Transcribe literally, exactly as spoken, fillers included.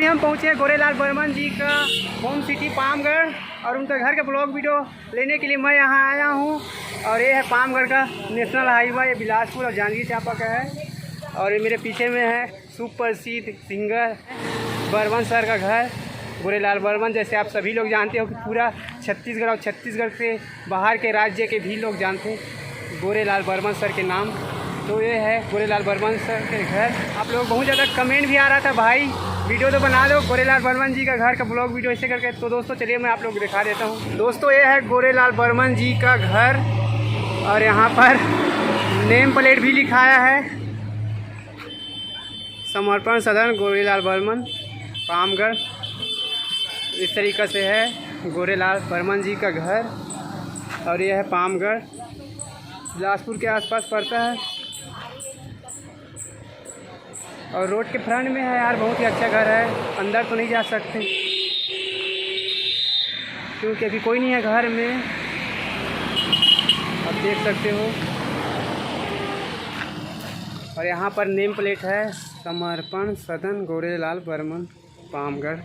हम पहुँचे गोरेलाल बर्मन जी का होम सिटी पामगढ़, और उनका घर का ब्लॉग वीडियो लेने के लिए मैं यहाँ आया हूँ। और ये है पामगढ़ का नेशनल हाईवे, ये बिलासपुर और जांजगीर चांपा का है। और ये मेरे पीछे में है सुप्रसिद्ध सिंगर बर्मन सर का घर, गोरेलाल बर्मन। जैसे आप सभी लोग जानते हो कि पूरा छत्तीसगढ़ और छत्तीसगढ़ से बाहर के राज्य के भी लोग जानते हैं गोरेलाल बर्मन सर के नाम। तो ये है गोरेलाल बर्मन सर के घर। आप लोग बहुत ज़्यादा कमेंट भी आ रहा था, भाई वीडियो तो बना दो गोरेलाल बर्मन जी का घर का ब्लॉग वीडियो ऐसे करके। तो दोस्तों चलिए मैं आप लोग को दिखा देता हूँ। दोस्तों ये है गोरेलाल बर्मन जी का घर, और यहाँ पर नेम प्लेट भी लिखाया है समर्पण सदन गोरेलाल बर्मन पामगढ़। इस तरीका से है गोरेलाल बर्मन जी का घर, और यह है पामगढ़, बिलासपुर के आसपास पड़ता है। और रोड के फ्रंट में है यार, बहुत ही अच्छा घर है। अंदर तो नहीं जा सकते क्योंकि अभी कोई नहीं है घर में, आप देख सकते हो। और यहाँ पर नेम प्लेट है समर्पण सदन गोरेलाल बर्मन पामगढ़।